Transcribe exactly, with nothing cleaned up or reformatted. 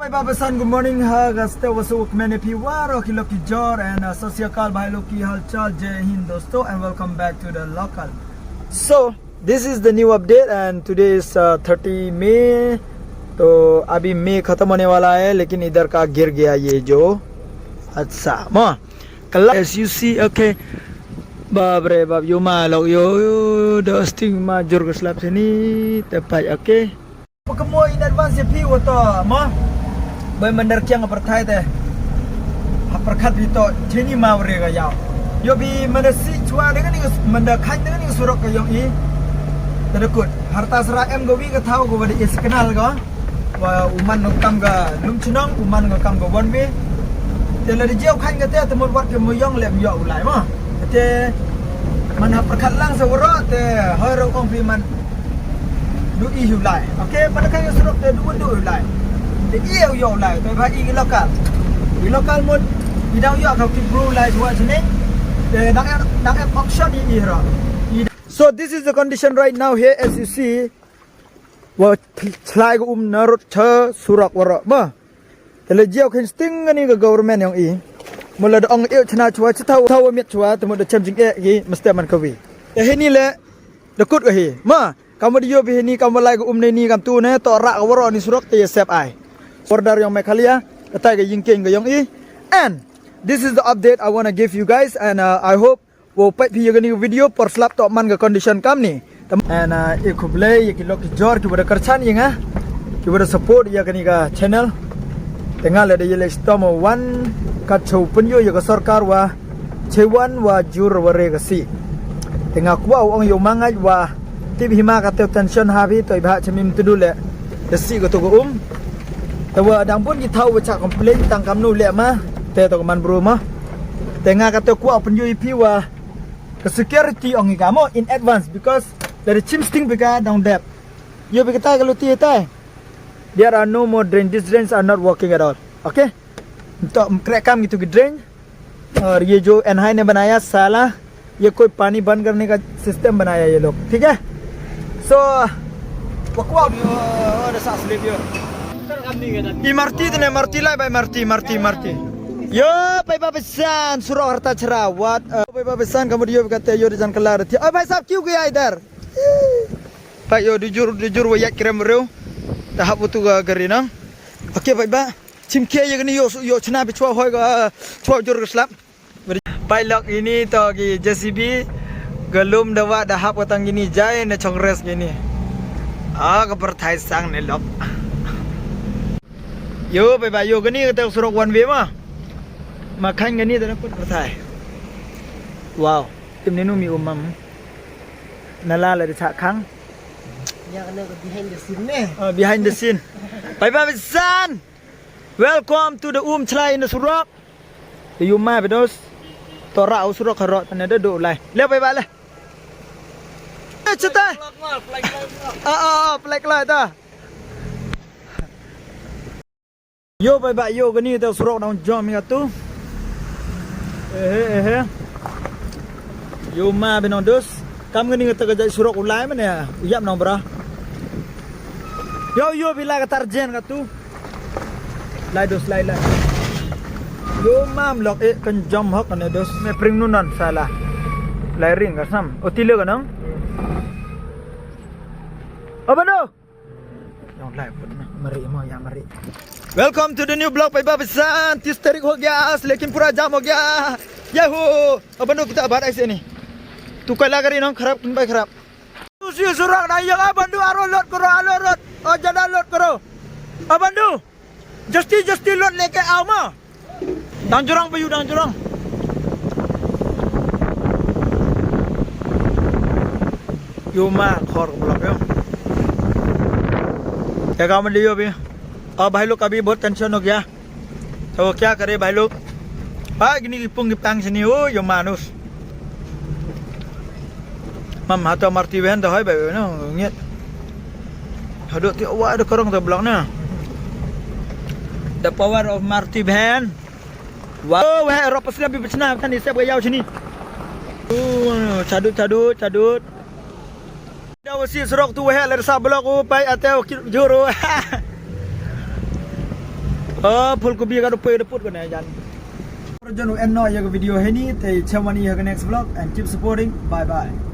Hi, Baba San, good morning. Ha, gaste wasu kmen phi waroh ki lok ki jor and, uh, sat sri akal, bhai lok ki halchal, Jai Hind, dosto, and welcome back to the local. So, this is the new update and today is, uh, thirty May. तो अभी मई खत्म होने वाला है, लेकिन इधर का गिर गया ये जो हादसा। Ma, kala, as you see, okay. Bap re bap, yow ma lok yow, da sting ma jur ka slap sini, te pait, okay. Pakamu in advance ya phi wa to, ma. Bai mandar kiang ka pyrthai te. Ha pyrkhat phi to, chini ma ware ka yaw. Yow phi manda si chwa de kani ka s-, manda khan de kani ka surok ka yong i. Te da kut. Harta sra em ka wi ka thaw ka wa de signal ka. Wa u man ka kam ka lum chnong, u man ka kam ka one way. Te la de jia u khan ka te, te mut wat ka mu yong le mu yoh u lai ma. Te man ha pyrkhat lang sa waroh, te hoi ro kong phi man. Du i u lai. Okay, man ka ya surok te du du u lai. Te i u yoh u lai, te ba i local. I local mut, i dang yoh ka ki bru lai chwa chini. Te dang em, dang em option i i ro. I So this is the condition right now here, as you see. Wa chlai ka um na rut cha surok waroh ma. Te le jia u khan sting kani ka government yong i. Mula da ong i chna chwa cha thaw, thaw miet chwa, te mut da chem jing e ki, mesti man ka wi. Te hini le, da kut ka hi. Ma, kam wa de yow phi hini, kam wa lai ka um ne ni, kam tu ne, to ra ka waroh ni surok te ya sep ai. Border yong Meghalaya, ka tai ka yingkeng ka yong i. And this is the update I wanna give you guys, and, uh, I hope wow pait phi ya kani ka video por slap to man ka condition kam ni. Tam-, and, uh, e khublei ya ki lok ki jor ki wa da kyrchan ya nga, ki wa da support ya kani ka channel. Te nga le da ya le stom wan kat chou pynyoh ya ka sorkar wa chewan wa jur wa re ka si. Te nga kwah u ong yow ma ngait wa tip hi ma ka te tension ha phi to i bha chemim tu du le. Da si ka tu ka um. Te wa dang bun ki thaw wa cha complain tang kam nu le ma. Te to ka man bru ma. Te nga ka te kwah u pynyoh i phi wa ka security ong i ka mo in advance because la de chim sting phi ka dang dep. Yow phi ka tai ka luti tai. There are no more drain. These drains are not working at all. Okay? To krek kam ki tu ki drain. और ये जो एनहाई ने बनाया साला, ये कोई पानी बंद करने का सिस्टम बनाया ये लोग, ठीक है? So, पकवा भी हो, और सांस ले भी हो। Imarti tene, marti lai bai, marti, marti, marti. Yo, pai ba pesan, surok harta chera, what? Uh, pai ba pesan, kamu dio kata yo di jan kelar. Oh, भाई साहब, क्यों गया इधर? Pai yo, di jur, di jur, wa yak krem reu. Tahap utu ga gari nang. Okay, pai ba. Chim ke ya kani yo, yo chna bi chwa hoi ga, chwa jur ga slap. Pai lok ini to ki J C B, ga lum da wa da hap ka tang ini jai na chong res ini. Ah, ka pyrthai sang ne lok. Yo, pai ba yo kani ka tang surok one way ma. Ma khan kani da na put pyrthai. Wow, tim ni nu mi umam. Na la la di chak khang. Ya kani ka behind the scene ne. Ah, behind the scene. Pai ba pesan. Welcome to the um chlai in the surok. Te yow ma bedos. To ra u surok harot ne da do lai. Le pai ba le. Eh, chita. Ah, ah, ah, plek lai ta. Yo, pai ba yo kani te surok dang jom ya tu. Eh, eh, eh. Yow ma benos. Kam kani te ka jai surok u lai mane, u yap nong bra. Yo, yo, bila ka tarjen ka tu. Lai dos, lai, lai. Yow mam lok e kan jom hok ne dos. Me pring nunan sala. Lai ring ka sam. O tilo ka nong. Abano. Yong lai put na. Mari mo ya mari. Welcome to the new vlog, pai ba pesan. तीस तारीख हो गया आज, लेकिन पूरा जाम हो गया। Yahoo! Abano, kita abar aise ni. Tu kai lagari nong kharap, kin bai kharap. Tu si surok na ya, abando, aro load karo, aro load. Oh, jada load karo. Abando. Jasti, jasti load leke aw ma. Dang jurang pa yu, dang jurang. Yow ma khor ko block yo. Kya kam liyo bhi? Ab bhai log ka bhi bahut tension ho gaya. To kya kare bhai log? Ba kini ki pung ki pang sini, o yow manus. Mam hata marti wen da hoi ba no ngiat. Hado ti wa da korong da block na. The power of marti van. Wow, weh, rop paslem bi pachna, tan isep ga yaw chini. Oh, chadut, chadut, chadut. Da wasi surok tu weh, ler sa block, oh, pai ate, oh, ki juro. Phulkobi ka du poi da put ko ne jan. Jon u end noh ya ka video heini, te chem wan i ha ka next vlog and keep supporting. Bye bye.